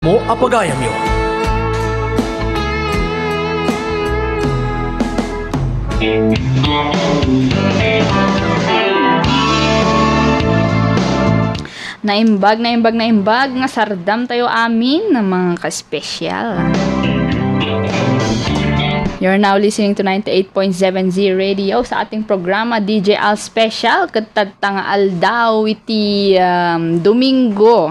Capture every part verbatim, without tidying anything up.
mo a pagayamyo. Naimbag, naimbag, naimbag nga sardam tayo amin, mga ka-special. You're now listening to ninety-eight point seven Z Radio sa ating programa, D J Al Special. Ket tatta nga aldaw iti, um, Domingo,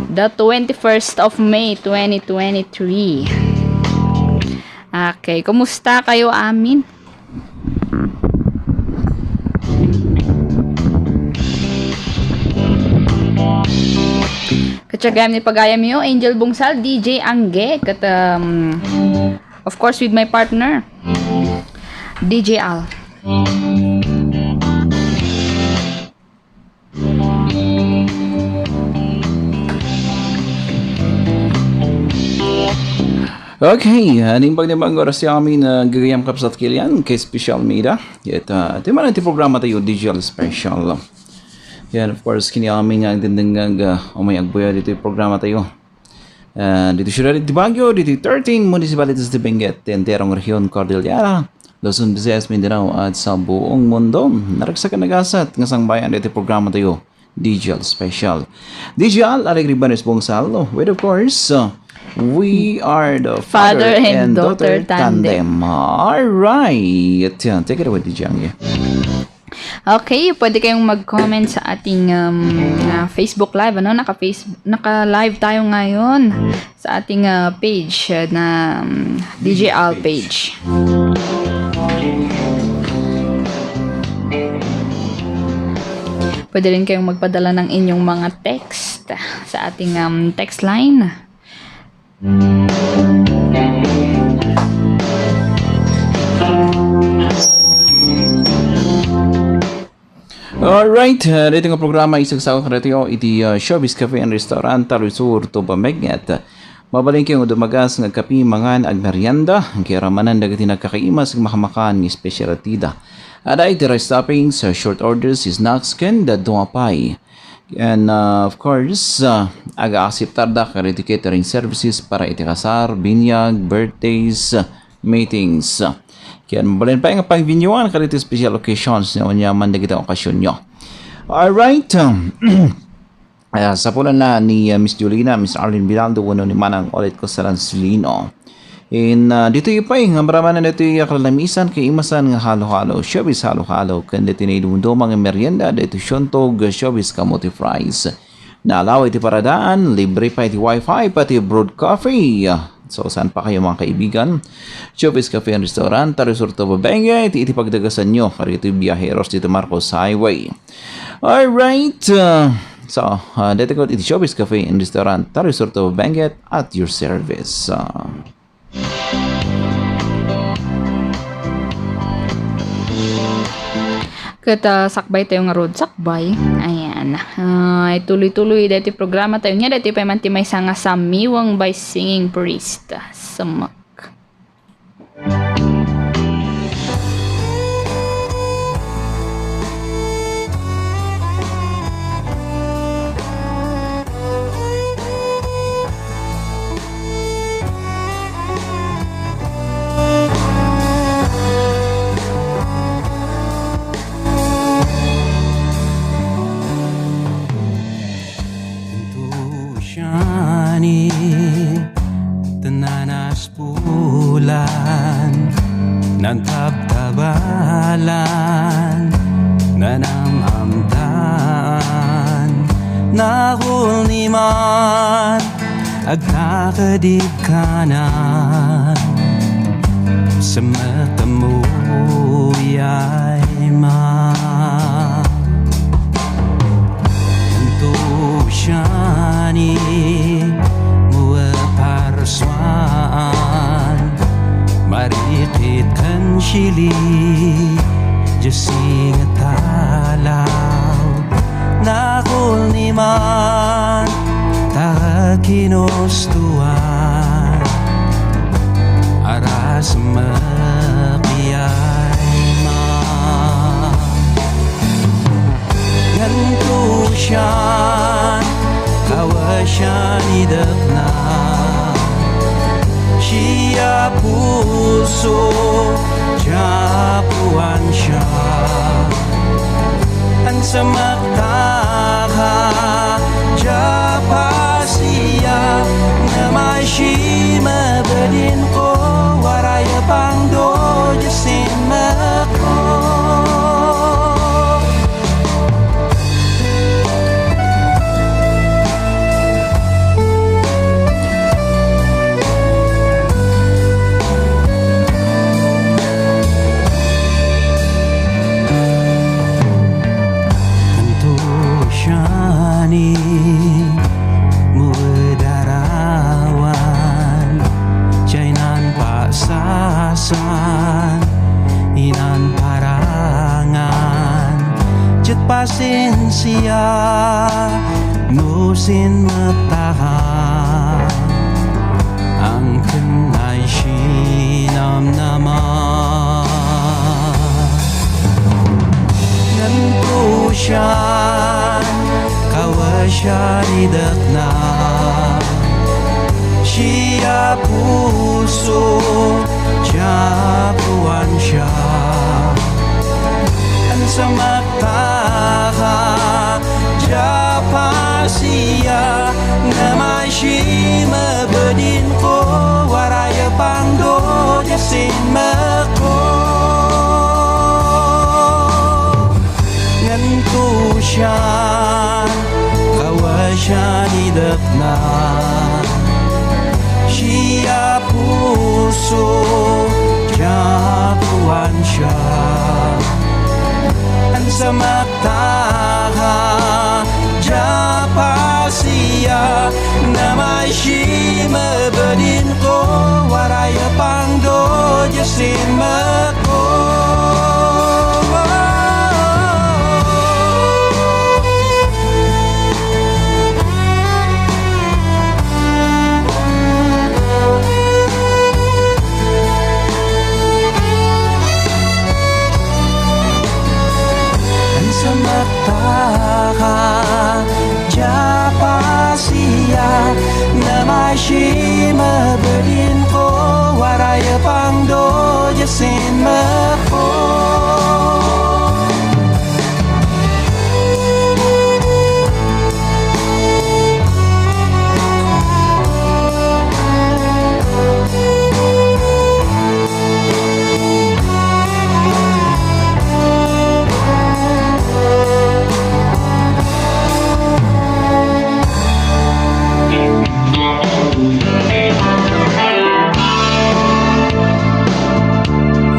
the twenty-first of May, twenty twenty-three. Okay, kumusta kayo amin? Katiagayam ni pagayamyo, Angel Bungsal, D J Angge, ket, um, of course, with my partner, D J Al. Okay, ah, naimbag, naimbag nga oras ti amin, ah, gagayam, kabsat, kilian, ken special media. Ket, ah, ti manen ti programa tayo, D J Al Special. Yan, of course, kini amin nga agdengdengngeg, ah, umay agbuya ditoy programa tayo. Ah, ditoy siudad ti Baguio, ditoy thirteen municipalities ti Benguet, ti entero nga rehion Cordillera, Luzon, Visayas, Mindanao, at sa buong mundo. Naragsak ken nagasat nga sangbayan ditoy programa tayo, D J Al Special. D J Al, Alegre Banes Bungsal, with, of course, uh, we are the father and daughter tandem. All right. Yan, take it away, D J Angge. Okay, pwede kayong mag-comment sa ating, um, ah, Facebook Live, ano? Naka-Face-, naka-live tayo ngayon sa ating, ah, page, ah, na, um, D J Al page. Pwede rin kayong magpadala ng inyong mga text sa ating, um, text line. Alright, uh, dito nga programa isagsakan kadatayo iti, uh, Showbiz Cafe and Restaurant, Taluy Sur, Tuba Benguet. Mabalin kayo nga dumagas nga kape, mangan, agmerienda, ang kayaramanan dagiti nagkakaimas nga makamakan nga espesyalidad. Adda iti rice toppings, uh, short orders, snacks, ken dadduma pay. And, uh, of course, uh, aga-akseptarda kadagiti catering services para iti kasar, binyag, birthdays, uh, meetings. Ken mabalin pay nga pagbinyuan kadagiti special occasions nga aniaman dagiti okasionyo. Alright, um, ah, sapulan na ni, uh, Miss Julina, Miss Arlene Binaldo, wenno ni Manang Olet Costalan Silino. In, ah, ditoy pay nga maramanan ditoy a kalalamisan, kaimasan nga halo-halo, showbiz halo-halo, ken ditoy naidumduma nga merienda, ditoy Siontog, showbiz kamote fries. Nalawa iti paradaan, libre pay iti wifi, pati brewed coffee. So, saan pa kayo, mga kaibigan? Showbiz Cafe and Restaurant, Tarisur, Tuba, Benguet, iti, iti pagdagasanyo, kadagitoy biyaheros ditoy Marcos Highway. Alright, uh, so, uh, ditoy ket iti Showbiz Cafe and Restaurant, Tarisur, Tuba, Benguet, at your service. Uh, Ket, ah, sakbay tayo ngarud, sakbay. Ayan. Ah, ituloy-tuloy daytoy programa tayo. Nia daytoy pay man ti maysa nga Samiwang by Singing Priest. Sumak. Intu siani tinanas pulan, nantabtabalan, nanam-amtan, nahulniman, agtakadib kanan, sa matamuyay man. Anto siani mo a parsuan, marikit kan sili, jasing talaw, nakul ni man, ta kinustuan, aras makiay man. Nganto siya Awa siya ni dekna, siya puso, siya puan siya. Ansamak taka, siya pasia, nga masi mabedin ko, waraya pangdo, jasin mako. Kanto siya ni mo darawan, siya inan pasasan, inan parangan, ket pasensia no sinmekta ka, angken ay sinamnama. Nganto siya, kawasian ni dekna, siya puso, siya puan siya. Ansamak taka, siya pasia, nga masi mabedin ko, waraya pangdo, jasin mako. Nganto siya, kawasian ni dekna, siya puso, siya puan siya. Ansamak taka, siya pasia, nga masi mabedin ko, waraya pangdo, jasin mako. Ansamak taka, siya pasia, nga masi mabedin ko, waraya pangdo, jasin mako.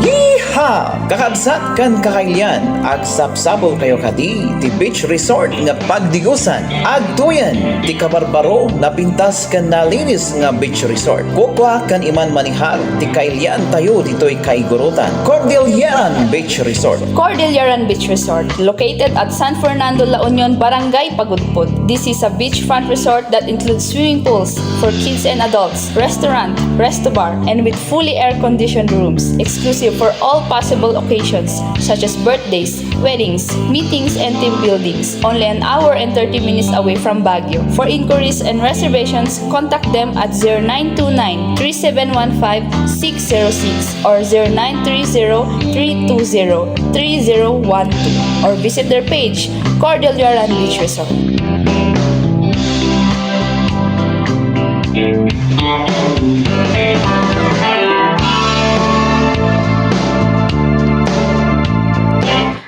Yeehaw! Kakabsat ken kakailian, agsapsapulkayo kadi ti beach resort nga pagdigusan. Agtuyen ti kabarbaro, napintas ken nalinis nga beach resort. Kukua ken iman manihag ti kailiantayo ditoy kaigurutan. Cordilleran Beach Resort. Cordilleran Beach Resort, located at San Fernando, La Union, Barangay Pagudpud. This is a beachfront resort that includes swimming pools for kids and adults, restaurant, resto bar, and with fully air-conditioned rooms, exclusive for all possible occasions such as birthdays, weddings, meetings, and team buildings. Only an hour and thirty minutes away from Baguio. For inquiries and reservations, contact them at zero nine two nine, three seven one five, six zero six or zero nine three zero, three two zero, three zero one two, or visit their page, Cordillera Beach Resort.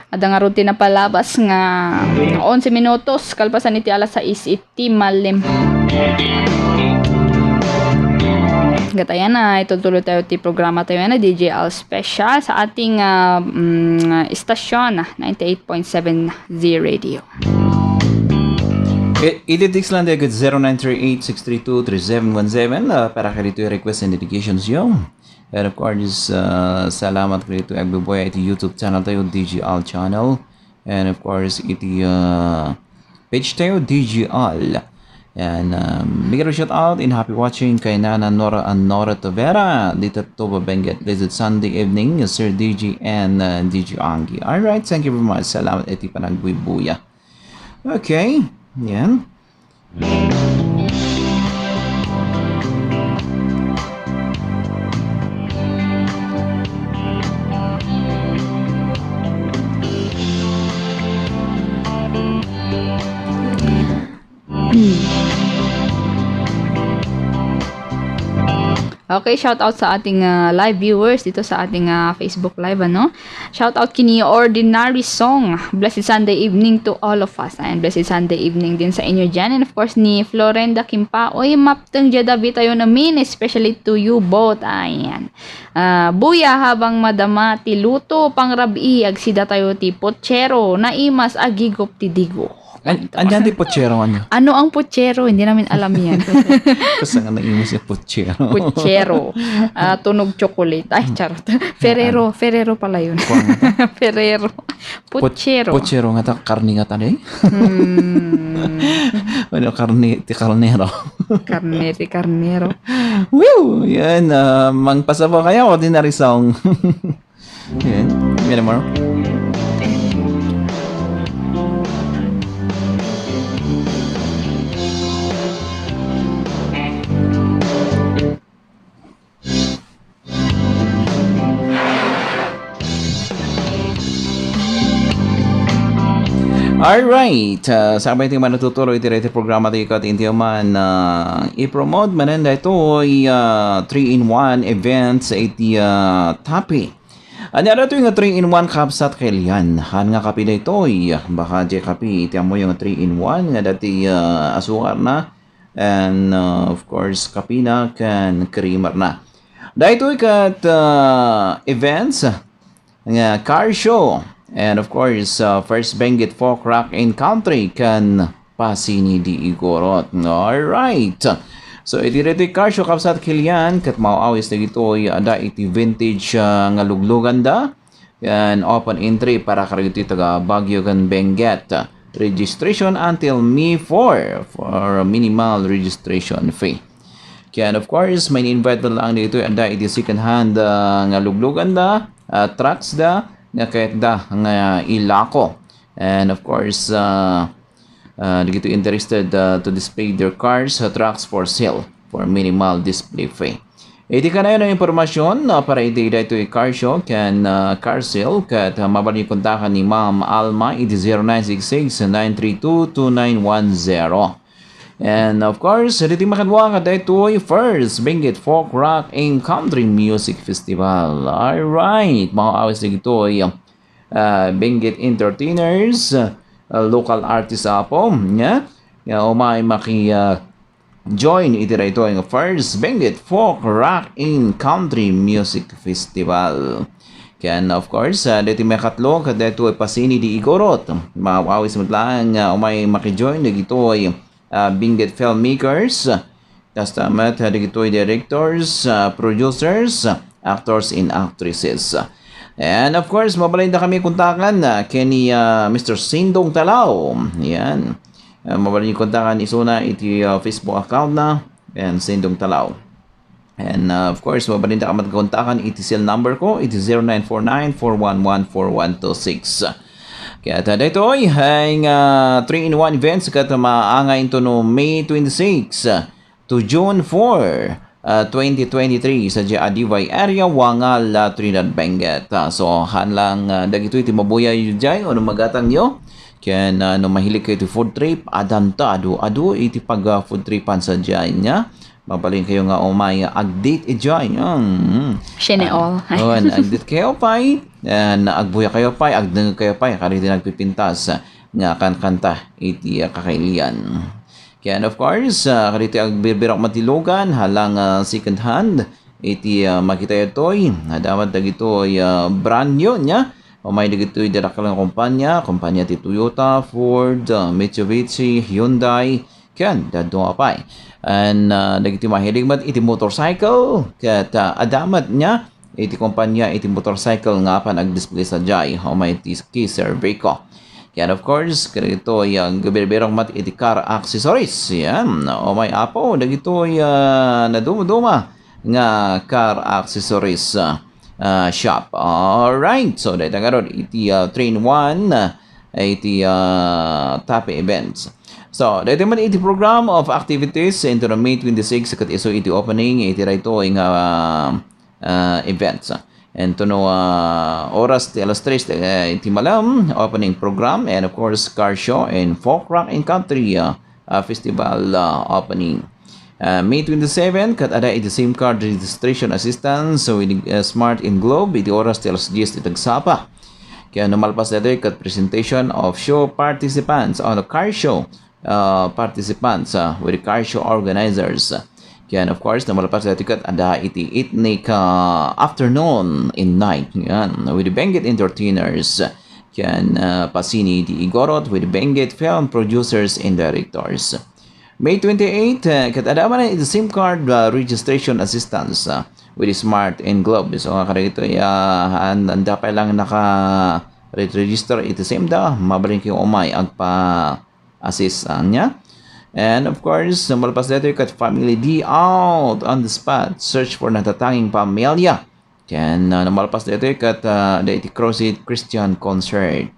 Adda ngarud ti napalabas nga onse minutos kalpasan iti alas sais iti malem. Gatayan na, itultuloy tayo ti programa tayo na D J Al Special sa ating, ah, mm, istasyon, ah, ninety-eight point seven Z Radio. I-, iti text lang tayo ket zero nine three eight six three two three seven one seven, ah, para kaditoy request and dedications yo. And of course, uh, salamat kadito agbubuya iti YouTube channel tayo, D J Al Channel. And of course, iti, uh, page tayo, D J Al. And, um, big shout out and happy watching kay Nana Nora and Nora Tavera, dito Toba, Benguet. Blessed Sunday evening, Sir D J and, uh, D J Angie. All right, thank you very much. Salamat iti panagbubuya. Okay, yan. Okay, shout out sa ating, ah, live viewers dito sa ating, ah, Facebook Live, ano? Shout out kini Ordinary Song. Blessed Sunday evening to all of us. Ayan, blessed Sunday evening din sa inyo dyan. And of course, ni Florenda Kimpaoy, mapteng dia David tayo namin, especially to you both. Ayan. Ah, buya habang madama ti luto, pangrabii, agsida tayo ti pochero, naimas, agigup ti digo. An-, andiyan ti pochero, ano? Ano ang pochero? Hindi namin alam yan. Basta nga naimas yung pochero. Pochero. Ah, tunog chocolate. Ay, charot. Ferrero. Ferrero pala yun. Kuwan. Ferrero. Pot-, pochero. Pochero nga ta, karne nga ta, eh. Hmm. Ano, karne, ti karnero. Karne, ti karnero. Woo! Yan, ah, mangpasabaw kayo, ordinary song. Yan. Yan, Mar. Alright, ah, sabay ti manatutuloy iti daytoy programa ti kat inti man, ah, i-promote manen daytoy, ah, three-in-one events iti, ah, Tapi. Ania daytoy nga three-in-one, kabsat ken Lian? Haan nga kape daytoy? Baka diay kape iti ammoyo nga three-in-one nga adda ti, ah, asukarna, and, uh, of course, kapina ken creamerna. Daytoy ket, uh, events nga car show, and of course, uh, first Benguet Folk Rock and Country ken Pasini di Igorot. Alright. So, iti daytoy car show, kabsat ken Lian, ket maaw-awis dagitoy adda iti vintage, uh, nga lugluganda. Yan, open entry para kadagiti taga Baguio ken Benguet. Registration until May four for minimal registration fee. Ken, of course, main-invite laeng dagitoy adda iti second hand, ah, nga lugluganda, ah, trucks da, nga kayatda nga ilako. And of course, ah, ah, dagitoy interested, ah, to display their cars, ah, trucks for sale for minimal display fee. Iti kanayon a impormasyon, ah, para iti daytoy car show ken, ah, car sale ket, ah, mabalinyo kontaken ni Ma'am Alma iti zero nine six six, nine three two, two nine one zero. And of course, ditoy makadua ket daytoy first Benguet Folk Rock and Country Music Festival. Alright, maaw-awis dagitoy, ah, Benguet entertainers, ah, local artists apo, nga, nga umay maki, ah, join iti daytoy nga first Benguet Folk Rock and Country Music Festival. Ken, of course, ah, daytoy makatlo ket daytoy Pasini di Igorot. Maaw-awis met laeng nga umay maki-join dagitoy, ah, Benguet filmmakers. Kasta met, ah, dagitoy directors, ah, producers, ah, actors and actresses. And of course, mabalinda kami kontaken, ah, ken ni, ah, Mister Sindong Talao. Yan. Ah, mabalinyo kontaken isuna iti, ah, Facebook account na, and Sindong Talao. And, ah, of course, mabalinda kami kontaken iti cell number ko, iti zero nine four nine, four one one, four one two six. Ket daytoy, ay nga three-in-one events ket maangay intono May twenty-six, ah, to June four, ah, twenty twenty-three, sadiay Adivay area, Wangal, ah, Trinidad, Benguet. Ah, so, haan lang, ah, dagitoy ti mabuyayo diay, no magatangyo. Ken, ah, no mahilig kayo ti food trip, adda ta, adu, adu, iti pag, ah, food tripan sadiay, nia. Mabalin kayo nga umay, agdate idiay. Mm. Shene all. Ah, oh, agdate kayo pay. And agbuya kayo pay, agdengeg kayo pay, kadagiti nagpipintas nga kankanta iti, ah, kakailian. Ken of course, ah, kadagiti agbirbirok met ti lugan, haan lang, ah, second hand, iti, ah, makitayo toy, adda met dagitoy, ah, brand new nia. Umay dagitoy dakkel nga kompanya, kompanya ti Toyota, Ford, ah, Mitsubishi, Hyundai, ken dadduma pay. And, ah, dagiti mahilig met iti motorcycle, ket, ah, adda met nia iti kompanya iti motorcycle nga apan agdisplay sadiay, umay ti Kiser Vico. Ken of course, kadagitoy, ah, agbirbirok met iti car accessories. Yan, umay apo, dagitoy, ah, nadumduma nga car accessories, ah, ah, shop. Alright, so dayta ngarud iti, ah, three-in-one, ah, iti, ah, Tapi Events. So, daytoy man iti program of activities intono May twenty-six ket isu iti opening iti daytoy nga, ah, events. Intono, ah, oras ti alas tres, eh, iti malem, opening program, and of course, car show and folk rock and country, ah, ah, festival, ah, opening. Ah, May twenty-seven, ket adda iti SIM card registration assistance with, ah, Smart and Globe iti oras ti alas dies ti tagsapa. Ket no malpas daytoy, ket presentation of show participants on a car show, ah, participants, ah, with the car show organizers. Ken, of course, no malpas daytoy ket adda iti ethnic, ah, afternoon and night. Yan, with the Benguet entertainers. Ken, ah, Pasini di Igorot with the Benguet film producers and directors. May twenty-eight, ah, ket adda man iti SIM card, ah, registration assistance, ah, with the Smart and Globe. So, nga kadagitoy, ah, an-, anda pay lang naka-re-, register iti SIM da, mabalin kayo umay agpa- assist, ah, niya. And of course, no malpas daytoy ket family day out on the spot. Search for natatanging pamilya. Ken, ah, no malpas daytoy ket, ah, adda iti Crusade Christian Concert.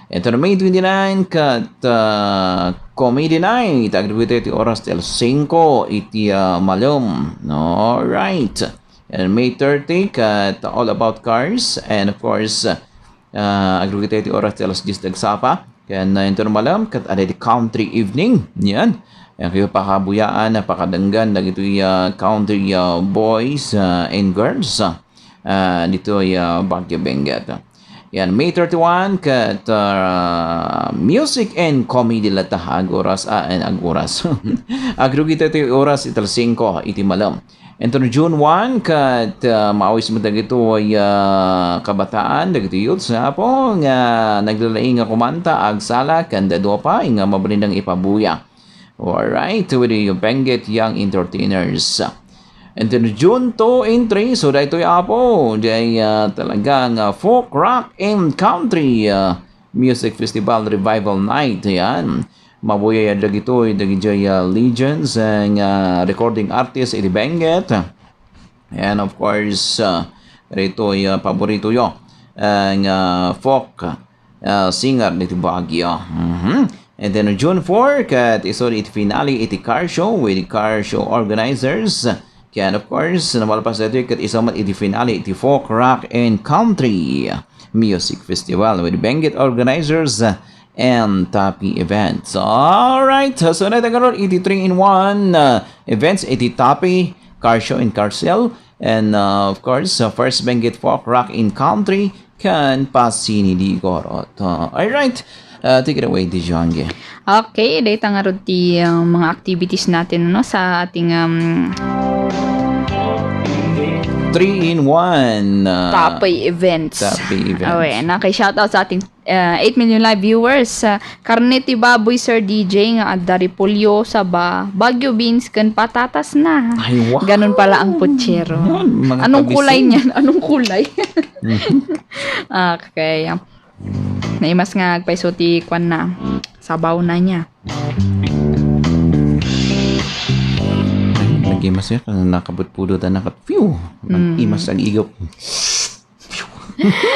Intono May twenty-nine ket, ah, Comedy Night. Agragittayo iti oras ti alas singko iti, ah, malem. Alright. And May thirty ket All About Cars. And of course, ah, agragittayo iti oras ti alas dies ti agsapa. Ken, ah, intono malem, ket adda iti country evening. Yan. Yan kayo pakabuyaan, ah, pakadenggan dagitoy, ah, country, ah, boys, ah, and girls, ah, ah, ditoy, ah, Baguio, Benguet. Yan, May thirty-one, ket, ah, music and comedy latta, agoras, ah, and agoras. Agragittayo iti oras iti alas singko iti malem. Intono June one, ket, ah, maawis met dagitoy, ah, kabataan, dagitoy youths nga apo nga naglalaing nga kumanta, agsala, ken dadduma pay nga mabalinda nga ipabuya. Alright, with the Benguet Young Entertainers. Intono June two and three, so daytoy apo, jay, ah, talaga nga folk, rock, and country, ah, music festival revival night. Yan. Mabuya dagitoy, dagitoy, ah, legends, ah, nga recording artist iti Benguet. And of course, ah, daytoy, ah, paboritoyo, ah, nga folk, ah, singer ditoy Baguio. Mhm. And then June four, ket isu iti finale iti car show with car show organizers. Ken, of course, no malpas daytoy, ket isu met iti finale iti folk, rock, and country music festival with Benguet organizers and Tapi Events. Alright, so, so na tayo iti three-in-one, uh, events, iti Tapi, Car Show and Car Sale, and, uh, of course, uh, First Benguet Folk Rock in Country, ken Pasini di Igorot. Uh, alright, uh, take it away, D J Angge. Okay, dayta ngarud ti, uh, mga activities natin, no, sa ating, um, Three-in-one, uh, Tapi Events. Tapi Events. Okay, na kay shoutout sa ating, uh, eight million live viewers. Uh, karne ti baboy, Sir D J, nga adda repolyo, saba, Baguio beans, ken patatas na. Ay, wow. Ganun pala ang putsero. Yan, mga kabising. Anong kulay niyan? Anong kulay? Mhm. Okay. Naimas nga agpayso ti kuan na. Sabaw na niya. Ay, nag-imas siya. Nakabutpudot na nakat. Phew! Mm. Nag-imas ang igop.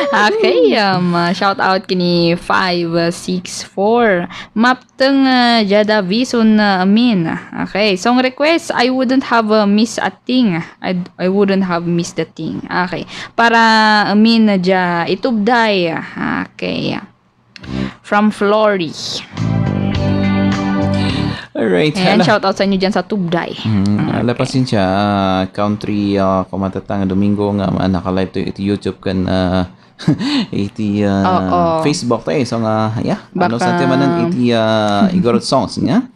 Okay, um, uh, shout out kini five six four. Mapteng, uh, Jada Vison, uh, Amin. Okay, song request, I wouldn't have, uh, missed a thing. I, I wouldn't have missed a thing. Okay. Para Amin na dya, itubday. Okay. From Flory. Alright, ayan, hala. Shout out sa inyo dyan sa Tubday. Mm, okay. Ala, pasensya, ah, country, ah, kumatatang Domingo nga, ah, naka-live to iti YouTube ken, ah, iti, ah, oo, Facebook to eh. So nga, yeah, ano baka sa timanan iti, ah, Igorot songs, yeah?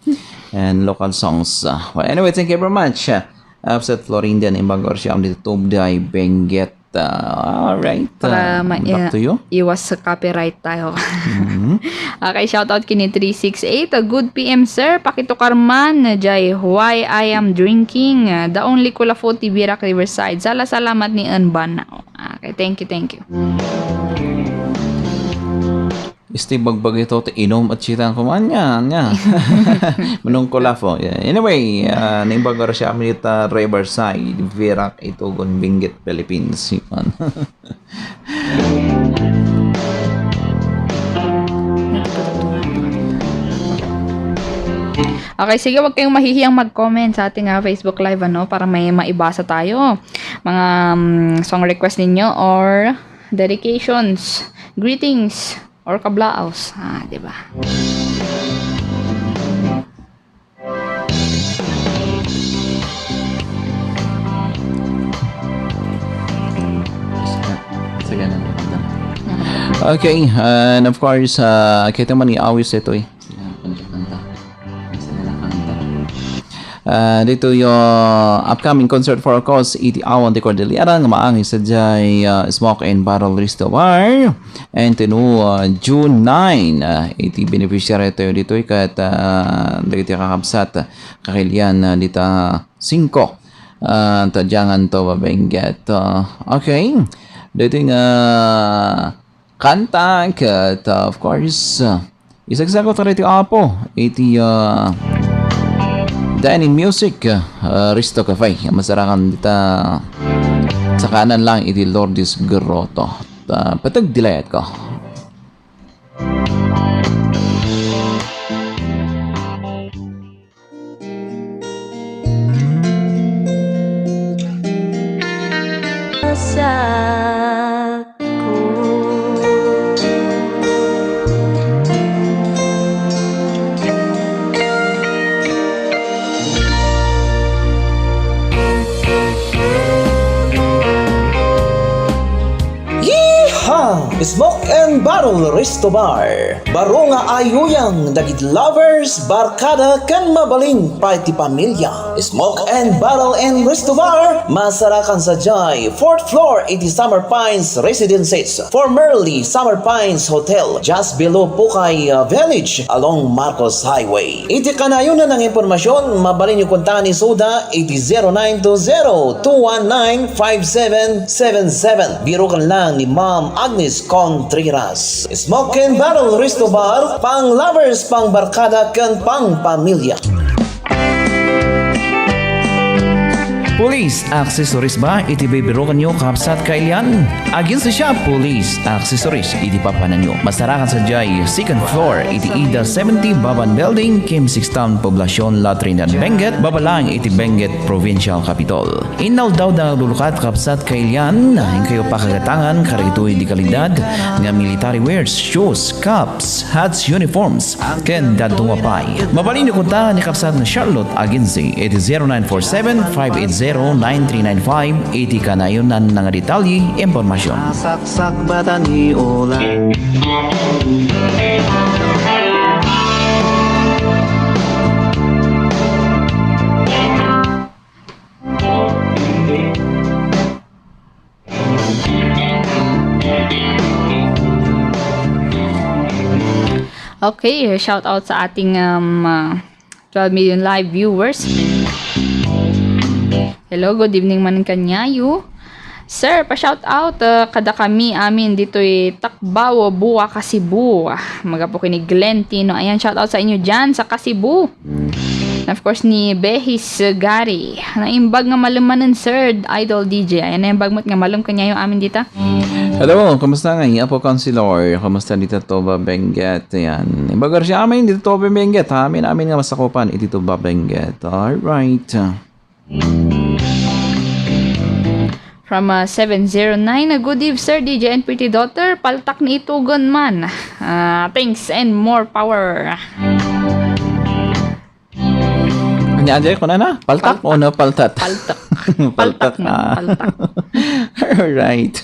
And local songs. Ah, well, anyway, thank you very much. Ah, Upset Florinda, Imbag Orsiam, dito Tubday, Benguet, Ah, all right. Para ah, ma-, back to you. Iwas sa copyright tayo. Mhm. Okay, shout out kini three six eight. A good P M, sir. Pakitukar man, jay, why I am drinking, ah, the only Kulafu ti Virac Riverside. Sala-salamat ni Anban. Okay, thank you, thank you. Isti bagbag ito, ti inum at sitang kuman niya, niya. Manungkula po. Yeah. Anyway, ah, naimbag oras siya kami dito, Riverside, Virac, Itugon, Benguet, Philippines. Yun. Okay, sige, huwag kayong mahihiyang mag-comment sa ating, ah, Facebook Live, ano, para may maibasa tayo. Mga, mm, song request ninyo or dedications, greetings, or kablaos. Ah, di ba? Sige na, kanta. Okay, and of course, uh, kita man ni awis ito eh. Sige, kanta, kanta. Sige na, kanta. Ah, dito yung upcoming concert for cause iti awan ti Cordillera nga maangis sa jay, ah, Smoke and Barrel Resto Bar. And tino, ah, June nine, ah, iti beneficiary tayo dito kat, ah, dagiti kakabsat, kakilian, ah, dita singko. Ah, tadyangan to babengget. Ah, okay. Dito nga kanta, ket, uh, of course, uh, isagsagot tayo iti Apo, iti, uh, Dining Music, uh, Resto Cafe. Masarakan dita sa kanan lang iti Lourdes Grotto. Uh, patag dilayat ko. Yeehaw! Smoke and Barrel Resto Bar. Baro nga ayuyang dagiti lovers, barkada, ken mabalin pay ti pamilya. Smoke and Barrel and Resto Bar, masarakan sadiay fourth floor iti Summer Pines Residences, formerly Summer Pines Hotel, just below Pukay, uh, Village, along Marcos Highway. Iti kanayon nga impormasyon, mabalinyo kontaen isuda iti zero nine two zero two one nine five seven seven seven. Biroken lang ni Ma'am Agnes Contreras. Smoke and Barrel Resto Bar, pang lovers, pang barkada, ken pang pamilya. Police accessories ba iti bibirokenyo, kabsat, kailian? Aginsa siya, Police accessories iti papananyo. Masarakan sadiay second floor iti Ida seventy Baban Building, Kim Sixtown, Poblacion, La Trinidad, Benguet, baba lang iti Benguet Provincial Capitol. Inaldaw da nga aglukat, kabsat, kailian, inkayo pakagatangan kadagitoy di kalidad nga military wears, shoes, caps, hats, uniforms, ken dadduma pay. Mabalinyo kontaen ni kabsat nga Charlotte Agency iti zero nine four seven five eight zero nine three nine five iti kanayonan nga detalye, impormasyon. Saksak bata ni Ola. Okay, shout out sa ating, um, uh, twelve million live viewers. Hello, good evening man kaniayo. Sir, pa-shout out, uh, kada kami amin ditoy Tacubao, Bua, Kasibu. Ah, magapu kini Glenn Tino. Ayan, shout out sa inyo dyan sa Kasibu. And of course, ni Behis Gary. Naimbag nga malem manen, Sir Idol D J. Ayan, naimbag met nga malem kaniayo amin dita. Hello, kumusta nga, Apo Councilor? Kumusta dita Toba, Benguet? Ayan. Imbag siya amin dita Toba, Benguet. Amin, amin nga masakupan iti Toba, Benguet. Alright. From, uh, seven zero nine, uh, "Good eve, Sir D J and pretty daughter. Paltak ni Itugon man. Uh, thanks and more power." Anya, Ajay, kuna na? Paltak o na paltat? Paltak. Paltak, paltak na, ah. Paltak. Alright.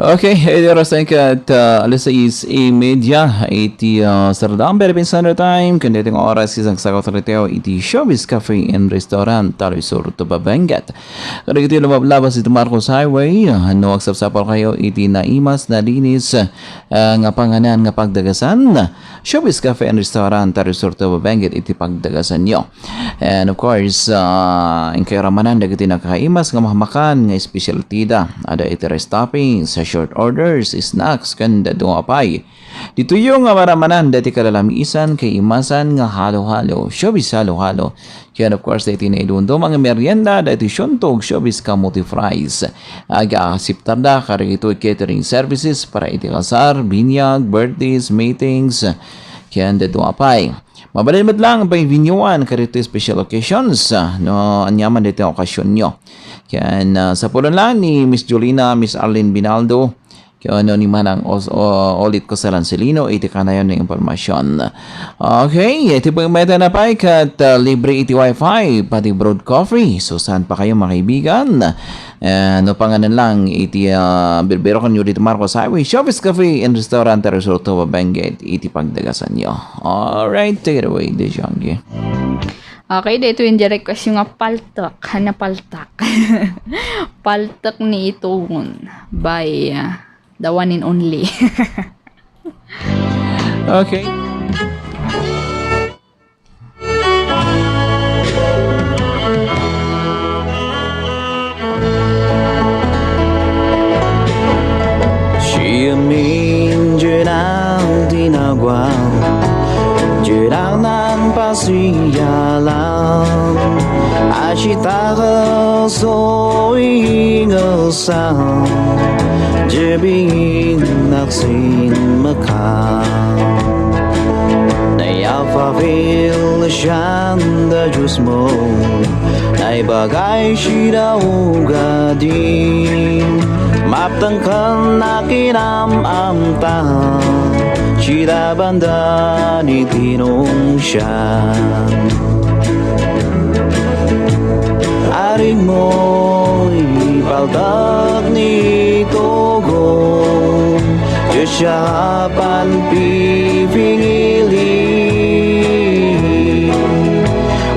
Okay, iti oras tayo ket, ah, alas sais y media iti, ah, sardam, Philippine Standard Time. Ken daytoy nga oras, isang sako tayo iti Showbiz Cafe and Restaurant, Talisur, Tuba, Benguet. Kadagiti lumablabas iti Marcos Highway, ah, no agsapsapulkayo iti naimas, nalinis, ah, nga panganan nga pagdagasan, Showbiz Cafe and Restaurant, Talisur, Tuba, Benguet iti pagdagasanyo. And of course, ah, inkayo ramanan dagiti nakaimas nga mahamakan nga specialty da. Ada iti rice toppings, short orders, snacks, ken dadduma pay. Ditoyo nga maramanan dagiti kalalamisan, kaimasan nga halo-halo, showbiz halo-halo. Ken of course, dagiti naidumdum nga merienda, dagiti siuntog, showbiz kamote fries. Agaasiptarda kadagitoy catering services para iti kasar, binyag, birthdays, meetings, ken dadduma pay. Mabalin met lang pay venue-an kadagitoy special occasions, ah, no aniaman dagiti okasionyo. Ken, ah, sapulon lang ni Miss Jolina, Miss Arlene Binaldo, ken ni Manang Os-, o-, Olit Cosalan Silino iti kanayon nga impormasyon. Okay, iti pagmayatan na pay ket, ah, libre iti wifi, pati brewed coffee. So, saan pa kayo, mga kaibigan? Eh, no panganan lang iti, ah, birbirokanyo dito, Marcos Highway, Showbiz Cafe and Restaurant, Resort of Benguet, iti pagdagasanyo. Alright, take it away, Dejangi. Okay, dito yung request yung nga paltak. Hana paltak. Paltak ni Itugon by, ah, the one and only. Okay. Siya min jurnal di nagwal, jurnal nan pasiyalan. Asita ka so ingesan, jebin naksin maka. Nayafafil siyan da Diyos mo, naibagay sida ugadim. Maptengken nakinam-amta, sida banda ni tinong siya. Arik mo ipaltak ni Togo, Diyos siya panpipingili.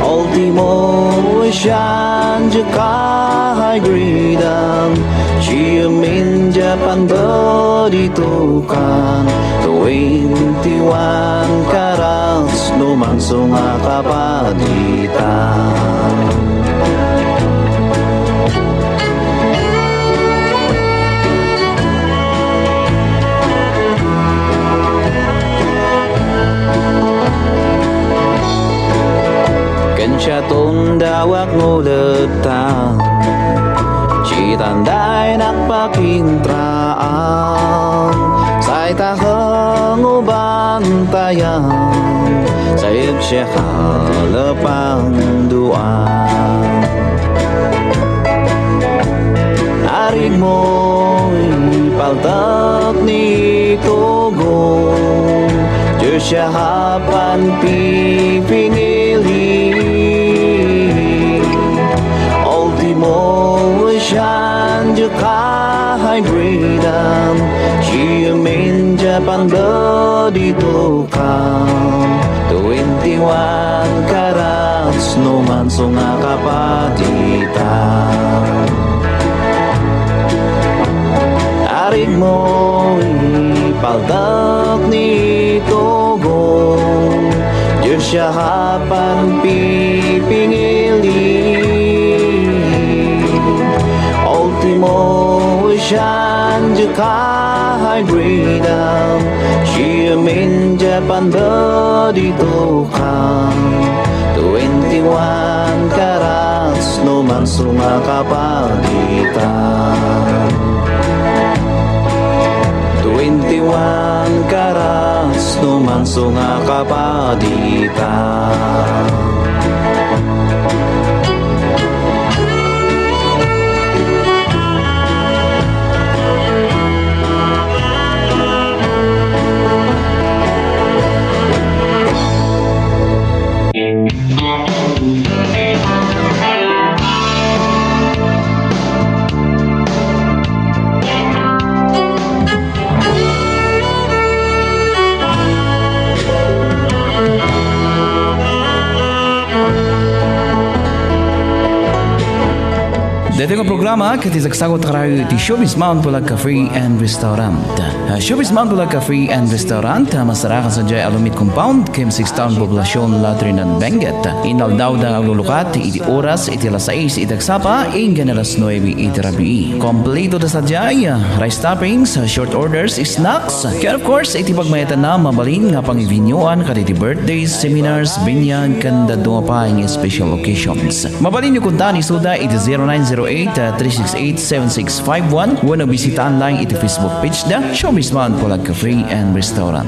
Ultimo siyan, Jack Hybrid ang Siya min Japan body to kan twenty-one carats no manso nga kapaditan. Ken siya tondawak nguletan, sitan daynak pakintraan, say ta kangubantayan, say agsiak a lepanduan. Arik mo ipaltak ni Togo, Dios siya a panpipinili. Ultimo siyan, Jack a hybrid am, siya min Japan body to kan twenty-one carats no manso nga kapaditan. Arik mo ipaltak ni Togo, Dios siya a panpipingili. Ultimo siyan, Jack a hybrid am, siya min Japan body to kan twenty-one carats no manso nga kapaditan. Twenty-one carats no manso nga kapaditan. Tama, ket ti sagsagot a karayo iti Showbiz Mount Bulag Cafe and Restaurant. Ah, Showbiz Mount Bulag Cafe and Restaurant, ah, masarakan sadiay Alumiit Compound, Kim Six Town, Poblacion, La Trinan, Benguet. Inaldawda nga aglulukat iti oras iti alas sais iti agsapa, inggan alas nuebe iti rabii. Kompleto da sadiay, ah, rice toppings, ah, short orders, snacks, ket of course, iti pagmayatanna, mabalin nga pangivinyoan kadagiti birthdays, seminars, binyag, ken dadduma pay nga special occasions. Mabalinyo kuntan isuda iti zero nine zero eight, three six eight, seven six five one wenno bisitaan lang iti Facebook page da, Showbiz Mount Bulag Cafe and Restaurant.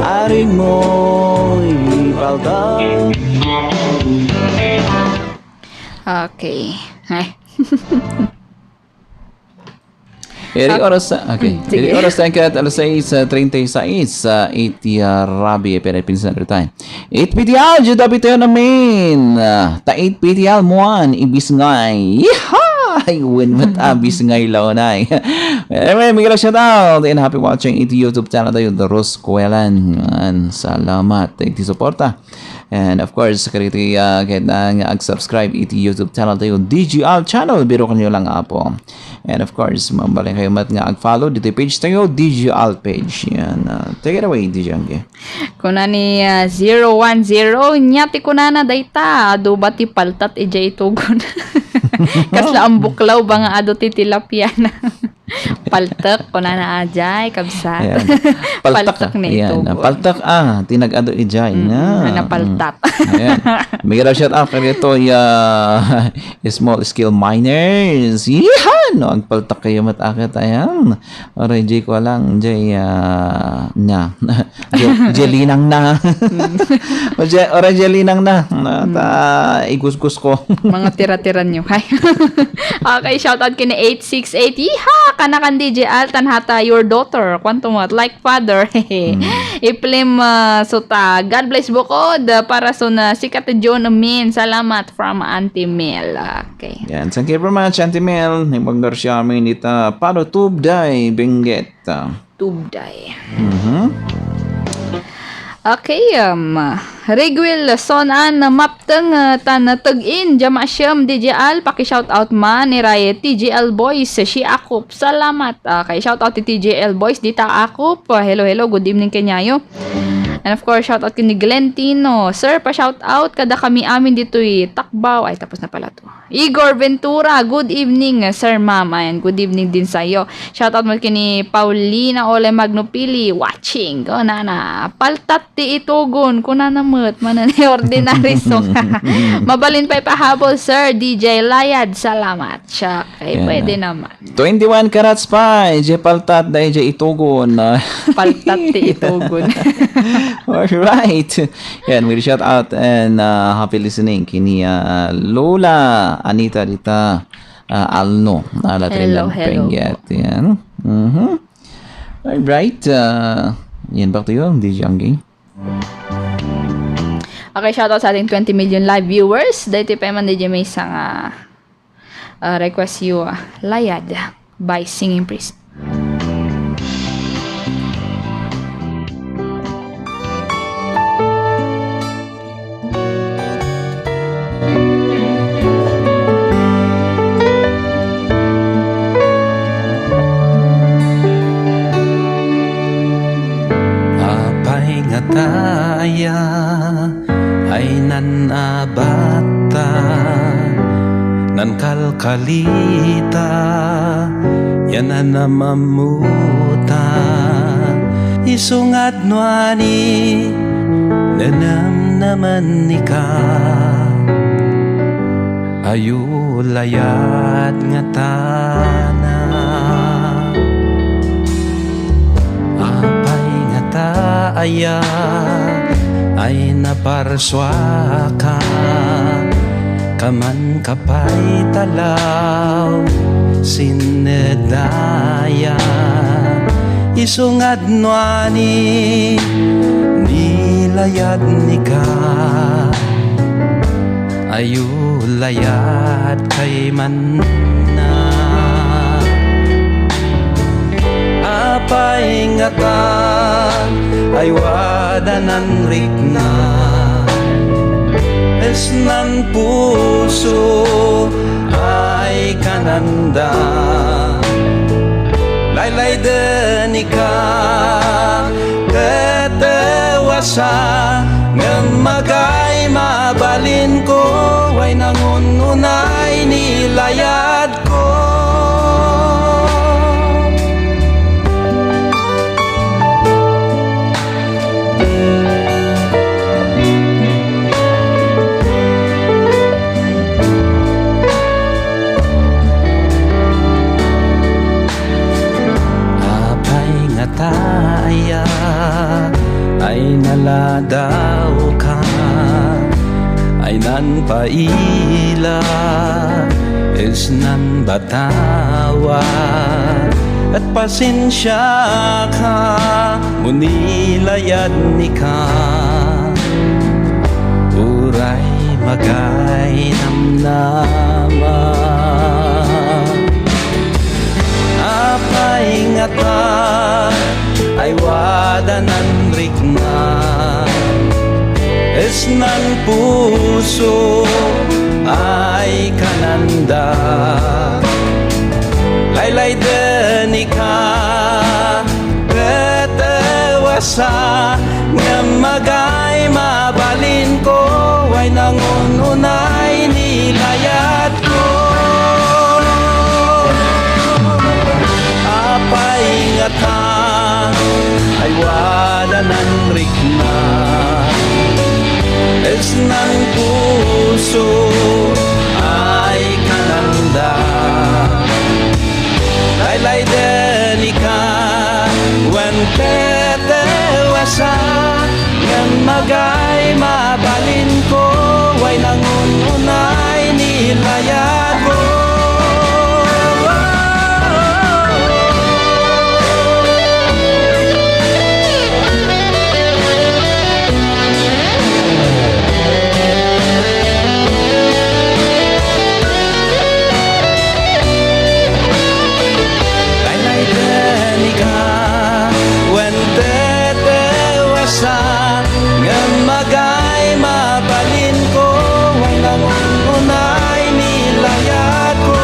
Aring mo ipalta. Okay. Ay. Iri Ah, oras, okay. mm, sige. Iri oras tayo ket alas sais, ah, treinta y seis, ah, iti, ah, rabii, pero pinsan rin tayo. Eight P T L, Juda Bitoyon, amin. Ah, ta eight P T L muan, ibis ngay. Yeehaw! Ay, win mat abis ngay launay. Anyway, Miguel, shout out and happy watching iti YouTube channel tayo, The Rose Kuelan. Yan, salamat. Thank you, suporta. And of course, kadagiti, ah, ket nga ag-subscribe iti YouTube channel tayo, D G R Channel, birokenyo lang, Apo. And of course, mabalin kayo met nga ag-follow dito page tayo, D G R page. Yan, ah, take it away, D J Angge. Kuna ni, ah, zero one zero, nya ti kunana dayta, adu ba ti paltat idiay Itogon? Kasla ambuklaw ba nga adu ti tilapiana? Paltek, kunana ajay, kabsat. Ayan. Paltek, Paltek ah. Ni Ayan, Itogon. Paltek, ah, ti nag-adu ijay. Mm, na, napaltak. Mm. Ayan. Mega shout out kay ito, ya, small scale miners. Yeehaw! No, agpaltak kayo met aket, ayan. Oray, jay ko lang, jay, ah, na. Je-, jelinang na. Mm. O je-, oray, jelinang na. Na, Mm. ta, igusgus ko. Mga tira-tira nyo. Hay. Okay, shout out kini eight six eight. Yeehaw! Kanakan D J Altan hata, your daughter. Kwanto mo, like father. Mm. Iplim, ah, suta. God bless bukod, ah, para so na sikat John Min. Salamat from Auntie Mel. Okay. Yan. Thank you very much, Auntie Mel. Nagpagdarsiamin ita, Pano Tubday, Benguet. Tubday. Mhm. Okay, um, Reguil Son Ann Mapteng, uh, tan Tag-in, Jama Shem, D J Al, paki-shout out man, iray T J L Boys, si Akup. Salamat. Okay, shout out ti T J L Boys, dita Akup. Uh, hello, hello, good evening kenyayo. And of course, shout out kini Glentino. Sir, pa-shout out kada kami amin ditoy Takbaw. Ay, tapos na pala to. Igor Ventura, good evening, sir, ma'am. Ayan, good evening din sa'yo. Shout out mo kini Paulina Ole Magnopili, watching. Oh, nana, paltat ti Itogon. Kunana met, manana ordinary song. Mabalin pay pahabol, sir, D J Layad. Salamat. Siya, ay, Yan pwede na. Naman. Twenty-one carats pa, eh, je paltat da, eh, je Itogon. Paltat ti Itogon. All right. Yan, we shout out and, uh, happy listening kini, uh, Lola Anita dita, uh, Alno, uh, La Hello, Trinan hello Benguet. po. Yan. Mhm. All right. Uh, yan, back to you, D J Anggi. Okay, shout out sa ating twenty million live viewers. Dahil pa man, D J, may isang, uh, uh, request you, uh, Layad by Singing Priest. Apay nga taya ay nanabatta, nankalkalita, ya nanamammuta, isu nga adnuani, nanamnamani ka, ayo layad nga tana. Apay nga ta aya ay naparsuaka, kaman ka pay talaw, sinnedaya, isu nga adnuani, nilayad ni ka. Ayo layad kay manna. Apay nga ta ay wada nan rikna, el Nan puso ay kananda. Laylayden ika, tetewasa, ngem magay mabalinko, way nangununay ni layad ko. Apay ngata aya ay naladawka, ay nanpaila, isnan batawa, et pasensiaka, mo nilayad nika, uray magay namnama. Apay ngata ay wada nan rikna, isnan puso ay kananda. Laylayden ika, tetewasa, ngem magay mabalinko, way nangununay ni layadko. Apay ngata ay wada nan rikna, isnan puso ay kananda. Laylayden ika wen tetewasa, ngem magay mabalinko, way nangununay ni layadko. Laylayden ika wen tetewasa, ngem magay mabalinko, way nangununay ni layadko.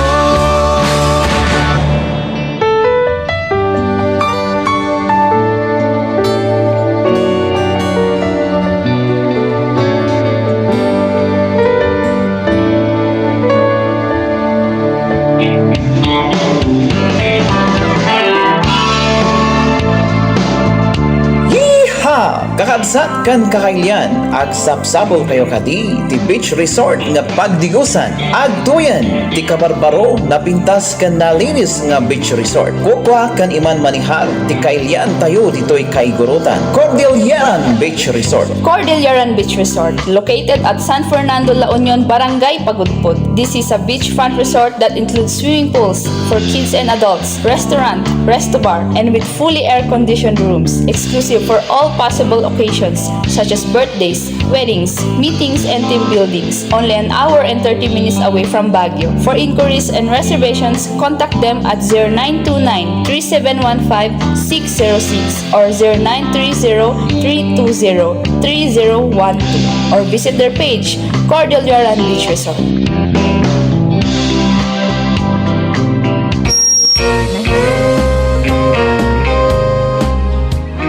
Yeehaw! Kakabsat ken kakailian, agsapsapulkayo kadi ti beach resort nga pagdigosan. Agtoyen ti kabarbaro, napintas ken nalinis nga beach resort. Kukua ken iman manihar ti kailiantayo ditoy kaigurutan. Cordilleran Beach Resort. Cordilleran Beach Resort, located at San Fernando, La Union, Barangay Pagudpud. This is a beachfront resort that includes swimming pools for kids and adults, restaurant, resto bar, and with fully air-conditioned rooms, exclusive for all possible occasions such as birthdays, weddings, meetings, and team buildings. Only an hour and thirty minutes away from Baguio. For inquiries and reservations, contact them at zero nine two nine, three seven one five, six zero six or zero nine three zero, three two zero, three zero one two, or visit their page, Cordilleran Beach Resort.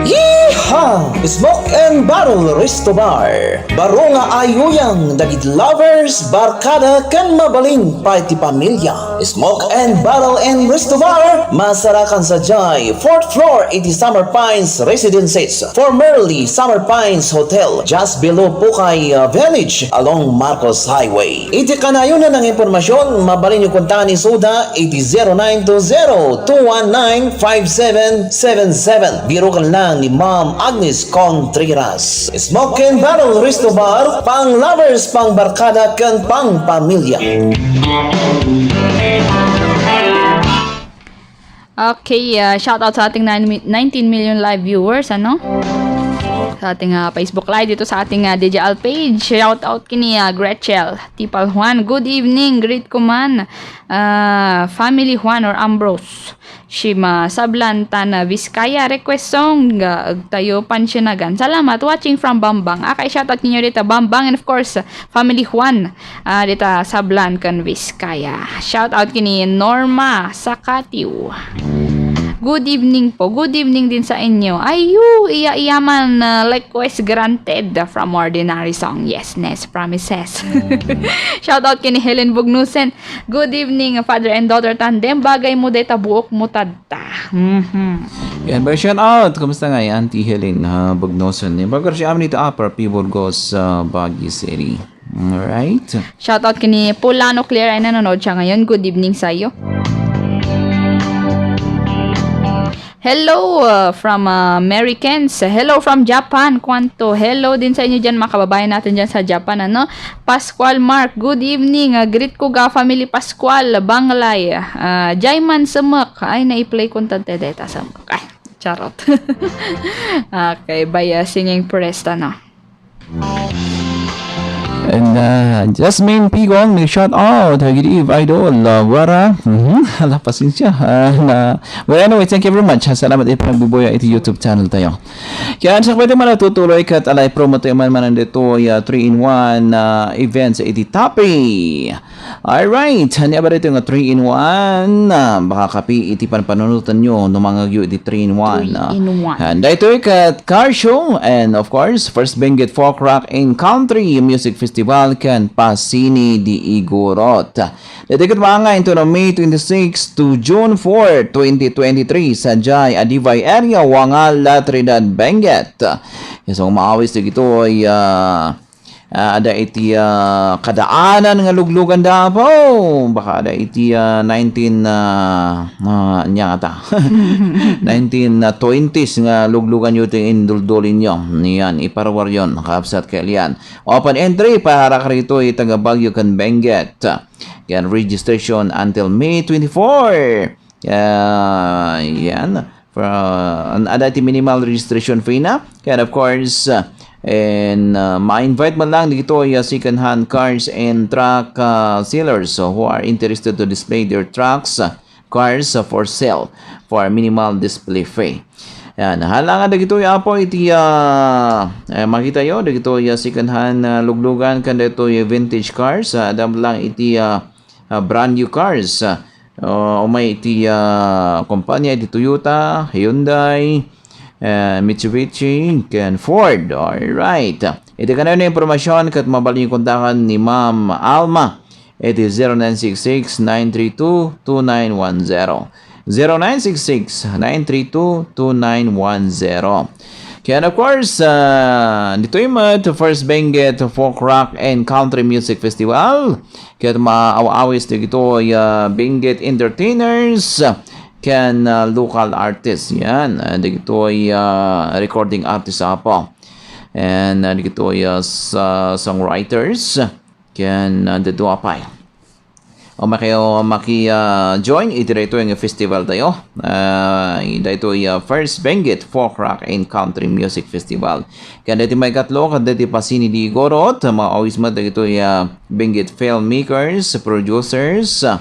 Yeehaw! Smoke and Barrel Resto Bar. Baro nga ayuyang dagiti lovers, barkada, ken mabalin pay ti pamilya. Smoke and Barrel and Resto Bar, masarakan sadiay fourth floor iti Summer Pines Residences, formerly Summer Pines Hotel, just below Pukay, uh, Village, along Marcos Highway. Iti kanayon nga impormasyon, mabalinyo kontaken isuda iti zero nine two zero, two one nine, five seven seven seven. Biroken lang ni Ma'am Agnes Contreras. Smoke and Barrel Resto Bar, pang lovers, pang barkada, ken pang pamilya. Okay, ah, shout out sa ating nine mi-, nineteen million live viewers, ano? Sa ating, ah, Facebook Live dito sa ating, ah, D J L page. Shout out kini, ah, Gretchel Tipal Juan. Good evening, greet ko man, ah, family Juan or Ambrose. Shima Sablan tan, ah, Vizcaya request song, ah, agtayo pansinagan. Salamat, watching from Bambang. Akay, shoutout ninyo dita Bambang and of course, ah, family Juan, ah, dita Sablan kan Vizcaya. Shoutout kini Norma Sakatiw. Good evening po. Good evening din sa inyo. Ayu, iya-iya man, ah, request granted from Ordinary Song. Yes, Nes, promises. Shoutout kini Helen Bugnusen. Good evening, father and daughter tandem. Bagay mo deta buok mo tadta. Mhm. Yan, by shout out. Kumusta nga, Auntie Helen, ha, Bugnosen? Yung pagkar si Amin ito, Upper P. Burgos, uh, Baguio City. Alright. Shoutout kini Polano Claire ay nanonood siya ngayon. Good evening sa iyo. Hello, uh, from, uh, Americans. Hello from Japan. Kwanto. Hello din sa inyo dyan, mga kababayan natin dyan sa Japan. Ano? Pascual Mark, good evening. Uh, greet ko ga family Pascual, Banglay. Uh, Jaiman Semek. Ay, na-play ko tante deta Semek. Ay, charot. Okay, by, uh, singing press, ano? And uh, Jasmine Pigong, may shout out. Good eve, idol. Uh, Wara. Mhm. Ala, pasensya. Uh, na, well, anyway, thank you very much. Salamat iti panagbubuya iti YouTube channel tayo. Kaya sa pwede man natutuloy kat alay promo tayo man man dito, uh, three-in-one uh, events iti Tapi. Alright, ni aba dito nga three-in-one. Ah, baka kapi iti panpanunutan nyo no mangagyo iti three-in-one. Ah, Three-in-one. And daytoy kat car show and of course, first Benguet Folk Rock and Country Music Festival kan Pasini di Igorot. Daytoy kat maanga into no May twenty-six to June four, twenty twenty-three sa Jai Adivay area, Wangal, La Trinidad, Benguet. Isang maawis dagitoy, ah, Ah, ada iti, ah, kadaanan nga luglugan da Apo. Baka ada iti, ah, nineteen, ah, ah, anya nga ta? nineteen twenties nga luglugan yu ti induldul inyo. Yan, iparuar yon, kaabsat ket yan. Open entry para karito iti taga Baguio ken Benguet. Yan, registration until May twenty-four. Ah, yan. For, uh, an-, ada iti minimal registration fee na. And of course, uh, and, uh, ma-invite man lang dito yung second-hand cars and truck, uh, sellers, so who are interested to display their trucks, uh, cars, uh, for sale for minimal display fee. Yan. Halangan dagito yung apo iti, uh, eh, makita yo, dagito yung second-hand, uh, luglugan, kan dito yung vintage cars, uh, adam lang iti, uh, ah, brand new cars. Ah, ah, umay iti, ah, kompanya iti Toyota, Hyundai, ah, Mitsubishi, ken Ford. Alright. Iti kanayon nga impormasyon ket mabalin kontaken ni Ma'am Alma iti zero nine six six, nine three two, two nine one zero. Zero nine six six, nine three two, two nine one zero. Ken of course, ah, ditoy met First Benguet Folk Rock and Country Music Festival. Ket maaw-awis dagitoy, ah, Benguet entertainers, ken, ah, local artists. Yan, ah, dagitoy, ah, recording artists apo. And, ah, dagitoy, ah, sa songwriters, ken, ah, dadduma pay. O maki-, o maki, ah, join iti daytoy nga festival tayo. Ah, daytoy, ah, First Benguet Folk Rock and Country Music Festival. Ken daytoy maikatlo, ken daytoy Pasini di Igorot, maawis met dagitoy, ah, Benguet filmmakers, producers, ah,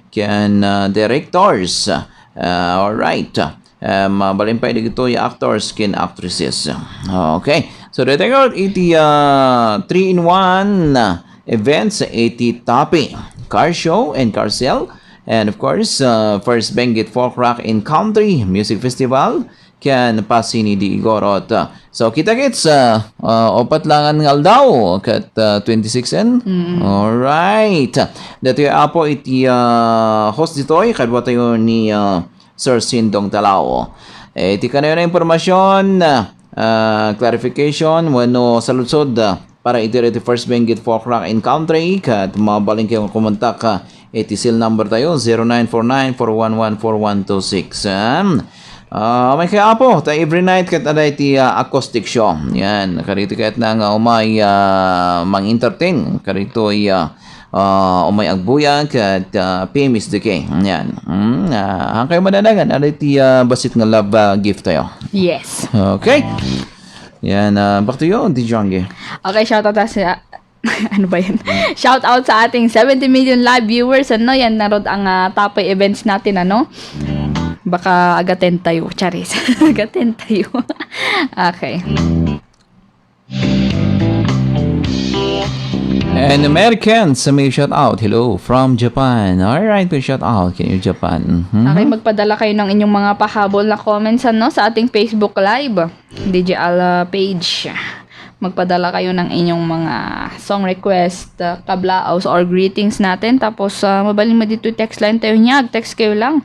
ken, ah, directors. Ah, alright. Ah, mabalin pay dagitoy actors ken actresses. Okay. So, daytoy iti, ah, three-in-one, ah, events iti Tapi, car show and car sale. And of course, ah, First Benguet Folk Rock and Country Music Festival ken Pasini di Igorot. So, kita-kits, ah, ah, upat langan nga aldaw ket, ah, twenty-six en. Alright. Daytoy apo iti, ah, host ditoy, kadua tayo ni, ah, Sir Sindong Talao. Eh, iti kanayon nga impormasyon, ah, clarification, wenno saludsod, ah, para iti, iti First Benguet Folk Rock and Country, ket mabalin kayo kumontak, ah, iti cell number tayo, zero nine four nine four one one four one two six. Ah, ah, may kaya apo, ta every night ket ada iti, ah, acoustic show. Yan, karito ket na nga umay, ah, mang-entertain, karito, ah, ah, umay agbuyag ket, ah, P M S D K. Yan. Mm, ah, han kayo madanagan, ada iti, ah, basit nga love, ah, gift tayo. Yes. Okay. Yan, ah, back to you, Auntie Jongge. Okay, shout out sa, ano ba yan? Shout out sa ating seventy million live viewers. Ano yan, narod ang, ah, Tapi events natin, ano? Baka agaten tayo. Charis. Agaten tayo. Okay. And Americans, may shout out. Hello from Japan. All right, may shout out. Can you Japan? Mhm. Okay, magpadala kayo ng inyong mga pahabol na comments, ano, sa ating Facebook Live, D J Ala page. Magpadala kayo ng inyong mga song request, uh, kablaos or greetings natin. Tapos, uh, mabalin mo dito text line tayo niya. Text kayo lang.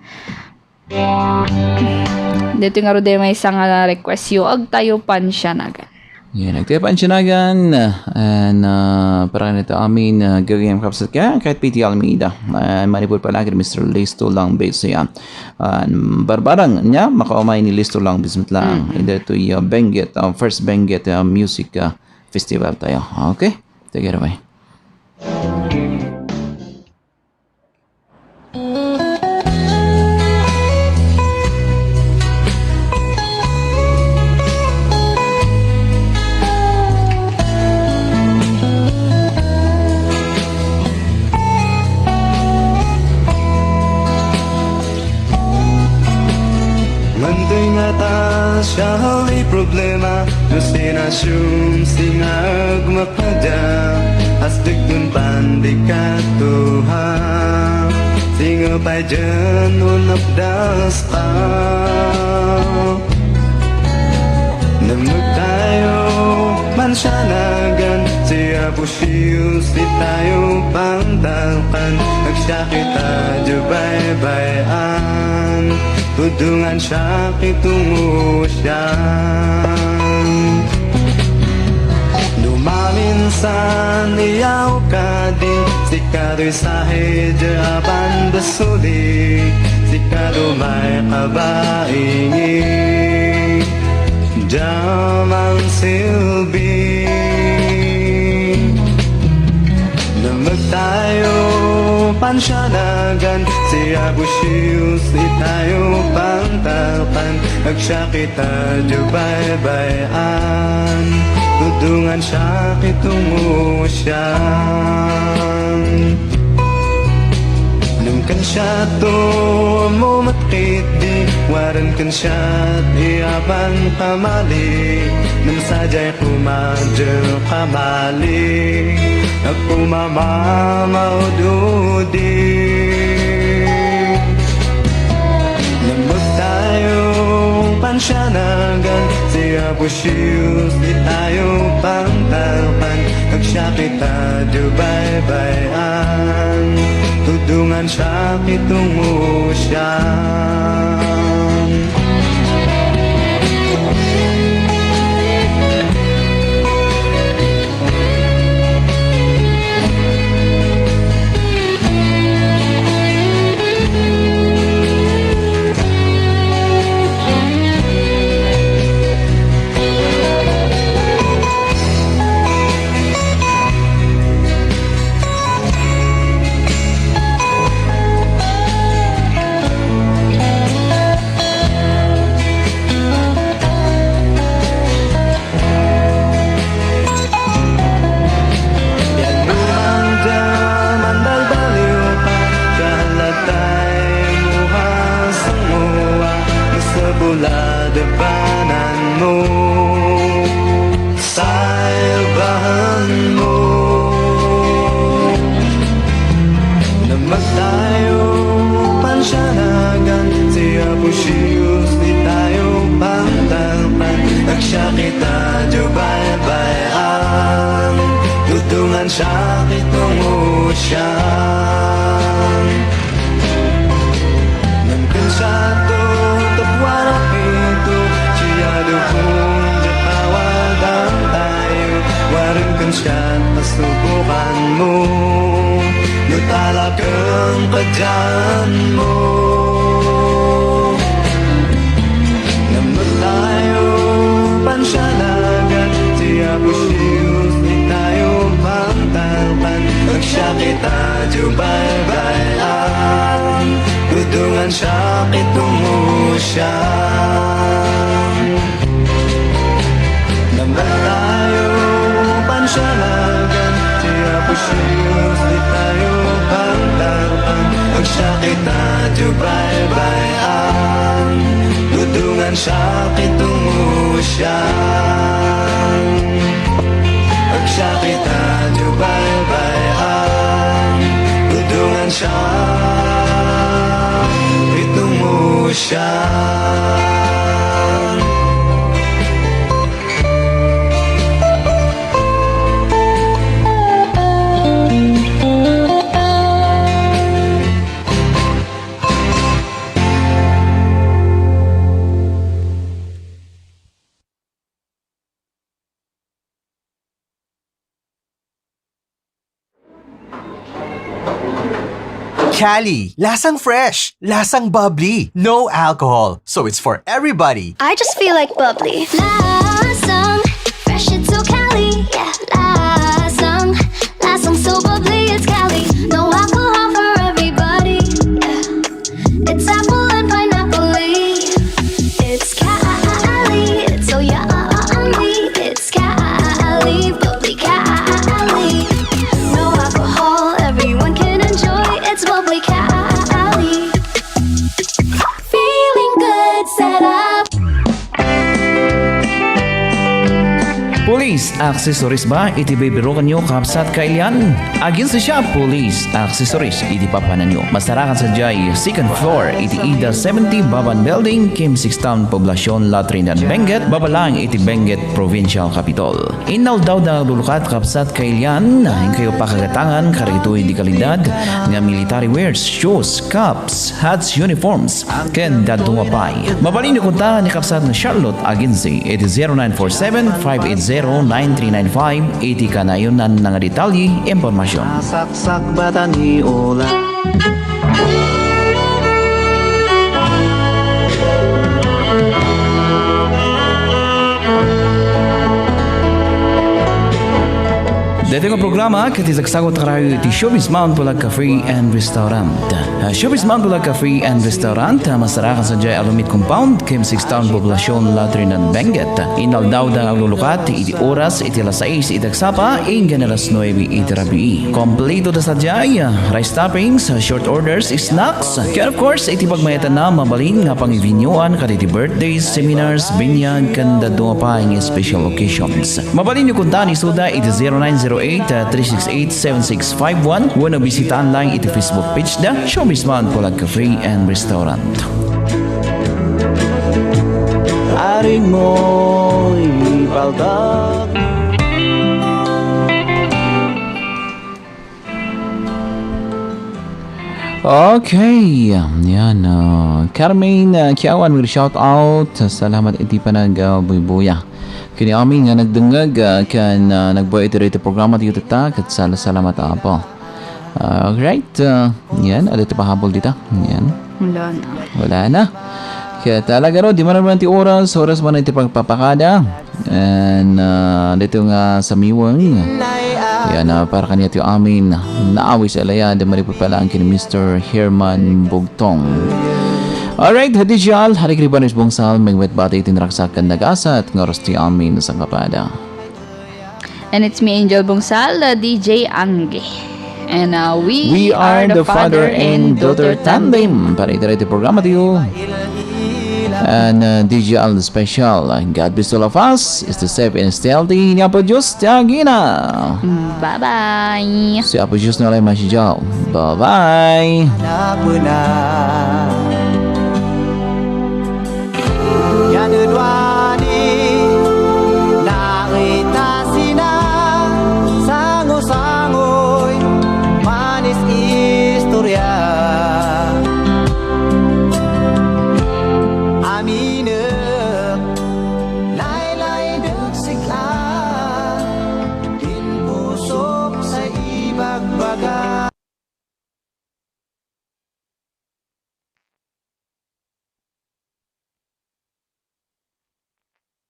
Dito nga, Rude, may isang, uh, request yo. Agtayo pansianagan. Yan, agtayo pansianagan. And, uh, para kanito amin, uh, gawin ang kapsat kaya, kahit P T Almeida. Uh, manipod pala kay Mister Listo lang base yan. Uh, barbarang niya, makaumay ni Listo lang bismit lang. Mm-hmm. Ida ito yung Benguet, uh, first Benguet, uh, music, uh, festival tayo. Okay? Take it away. Mantoy nga ta siya ti problema, no sinasyum singa agmak Adda, as dagdun pan di katuha. Singa pay dyan, unapdas pa. Namag tayo, mansianagan, si Apo Sius, di tayo pantalkan. Agsiakit a di baybay-an. Tudungan siak itungo siak. No maminsan iyaw kadi, sika toy sahi diay a panbasoli, sika toy may kabaingi, diay mangsilbi. Namag tayo, pansianagan, si Apo Sius, di tayo pantalkan, agsiakit a di baybay-an, tudungan siak itungo siak. Ngem kansiato, ammom met ketdi, waran kansiat, iya pankamali, ngem sadiay koma diay kamali, a koma mamaududi. Namag tayo, pansianagan, si Apo Sius, di tayo pantalkan, agsiakit a di baybay-an, tudungan siak itungo siak. Pian no mangda manbalbaliw pa, diay latay mo a sangoa, masapul a depanan mo, salbahen mo. Namag tayo, pansianagan, si Apo Sius, di tayo pantalkan, agsiakit a di baybay-an, tudungan siak itungo siak. Ngem kansiato, tapno arak ito, siak a dukong diay kawadan tayo, waran kansiat, pasubukan mo, no talagan kadian mo. Namag tayo, pansianagan, si Apo Sius, di tayo pantalkan, agsiakit a di baybay-an, tudungan siak itungo siak. Namag tayo, pansianagan, si Apo Sius, di tayo pantalkan, agsiakit a di baybay-an, Siak itong usian, agsiak ita diay baybay-an, udungan siak itong usian. Cali, lasang fresh, lasang bubbly, no alcohol, so it's for everybody. I just feel like bubbly. Lasang fresh, it's so Cali. Yeah, lasang, lasang so bubbly, it's Cali. No alcohol for everybody. Yeah. It's apple and pineapple. It's Cali. It's so yummy. It's Cali. Bubbly Cali. No alcohol. Everyone can enjoy. It's bubbly Cali. Feeling good, set up. Police accessories ba iti bibirukanyo, kabsat, kailian? Aginsa siak, Police accessories iti papananyo. Masarakan sadiay second floor iti Ida seventy Baban Building, Kim six Town, Poblacion, La Trinidad, Benguet, baba lang iti Benguet Provincial Capitol. Inaldaw da lulukat, kabsat, kailian, inkayo pakagatangan kadagitoy di kalidad nga military wears, shoes, caps, hats, uniforms, ken dadduma pay. Mabalinyo konta ni kabsat nga Charlotte Agency iti zero nine four seven, five eight zero, nine three nine five iti kanayon-na nga detalye, impormasyon. Saksak bata ni Ola. Daytoy nga programa ket isagsagut karayo iti Showbiz Mount Pulag Cafe and Restaurant. Ah, Showbiz Mount Pulag Cafe and Restaurant, ah, masarakan sadiay Alumiit Compound, Kim six Town, Poblacion, La Trinidad, Benguet. Inaldaw da aglulukat iti oras iti alas sais iti agsapa, inggan alas nuebe iti rabii. Kompleto da sadiay, ah, rice toppings, ah, short orders, snacks, ken of course, iti pagmayatanna, mabalin nga pangibinyuan kadagiti birthdays, seminars, binyag, ken dadduma pay nga special occasions. Mabalinyo konta ni Suda iti zero nine zero eight, three six eight, seven six five one wenno bisitaan lang iti Facebook page da, Showbiz Mount Pulag Cafe and Restaurant. Aring moy paltak. Okay, yan, ah, Carmen, ah, Kiawan, will shout out. Salamat iti panag, ah, buybuya. Ken amin nga nagdengngeg, ah, ken, ah, nagbuya iti daytoy programa ti Yutata, ket sala-, salamat, Apo. Ah, alright, ah, yan, adda ti pahabol dita. Yan. Wala na. Wala na. Ket talaga, no, di man naman ti oras, oras man iti pagpapakada. And, ah, dito nga sa Miwang. Yan, ah, para kaniya ti amin. Naawis alaya, di maripot pala ang kin Mister Herman Bugtong. Alright, D J Al, Harry Gribanes Bungsal, mengwet bati iti naragsak ken nagasat nga oras ti amin sa kapada. And it's me, Angel Bungsal, uh, D J Angge. And, uh, we We are are the the father father and and daughter daughter tandem. Para iti, iti programa tayo. And, uh, D J Al Special. God bless all of us. Stay safe and stay healthy. Ni Apo Diyos, ti agina. Mm, bye-bye. Si Apo Diyos na lang, Masi Joe. Bye-bye.